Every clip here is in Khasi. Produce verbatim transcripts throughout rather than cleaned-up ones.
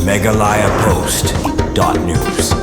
Meghalaya Post dot news.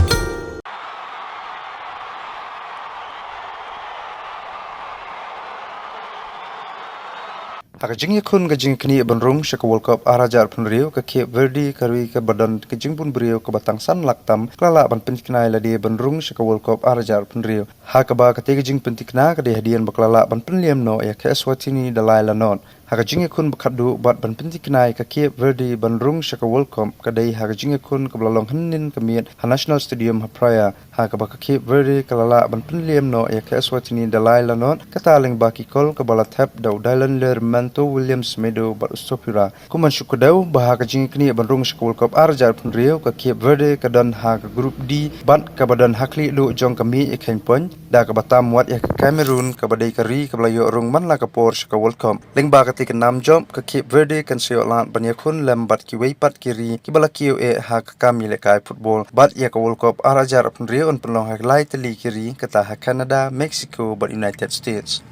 Ha ka jingïakhun ka jingïaknieh ban rung sha ka World Cup ar hajar arphew hynriew, ka Cape Verde, ka ri kaba don ka jingbun briew kaba tang san lak tam, ka la lah ban pyntikna ïa lade ban rung sha ka World Cup ar hajar arphew hynriew. Ha kaba katei ka jingpyntikna ka dei hadien ba ka la lah ban pynliam noh ïa ka Eswatini da lai la nod. Ha ka jingïakhun ba khatduh bad ban pyntikna ïa ka Cape Verde ban rung sha ka World Cup ka dei ha ka jingïakhun kaba la long hynnin ka miet ha National Stadium ha Praia. Ha kaba ka Cape Verde ka la lah ban pynliam noh ïa ka Eswatini da lai la nod, kata lyngba ki kol kaba la thep da u Dylan Ler, Manto, William Semedo bad u Stopura. Kum ban shu kdew ba ha ka jingïaknieh ban rung sha ka World Cup ar hajar arphew hynriew, ka Cape Verde ka don ha ka Group D bad kaba don ha khlieh duh jong ka miej ïa kheiñ point, da kaba tam wat ïa ka Cameroon, kaba dei ka ri kaba la ïoh rung man la ka por sha ka World Cup. Lyngba katei ka nam jop, ka Cape Verde kan sa ïoh lad ban ïakhun lem bad kiwei pat ki ri kiba la kiew eh ha ka kam ïalehkai football. Bad ïa ka World Cup ar hajar arphew hynriew yn pynlong ha lai tylli ki ri, kata ha Canada, Mexico bad United States.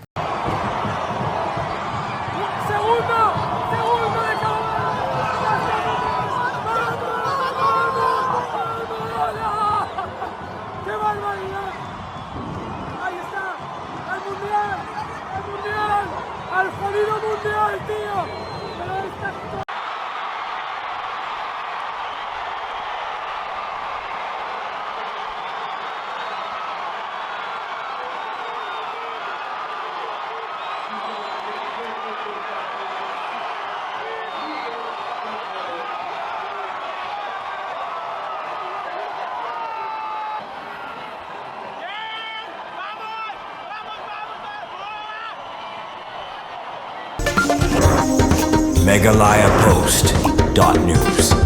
¡Qué barbaridad! ¡Ahí está! ¡Al mundial! ¡Al mundial! ¡Al jodido mundial, tío! Pero esta Meghalaya Post dot news.